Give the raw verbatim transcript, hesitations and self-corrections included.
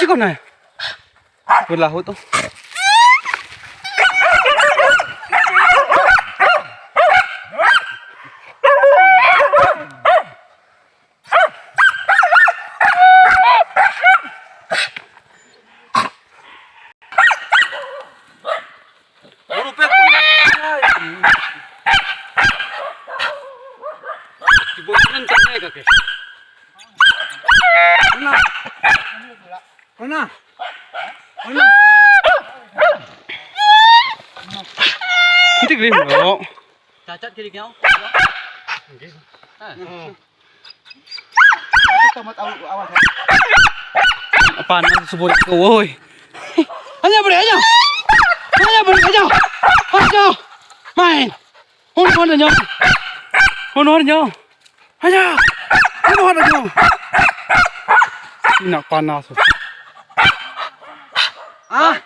Ikon na. Peulah tu. Mana? Mana? Mana? Nanti geli, Bro. Cacat kiri kau. Apa nak sebut ke, woi? Hanya boleh aja. Hanya boleh aja. Aja. Main. Hon hon aja. Hon hon aja. Aja. Hon hon aja. Nak panas. Ah.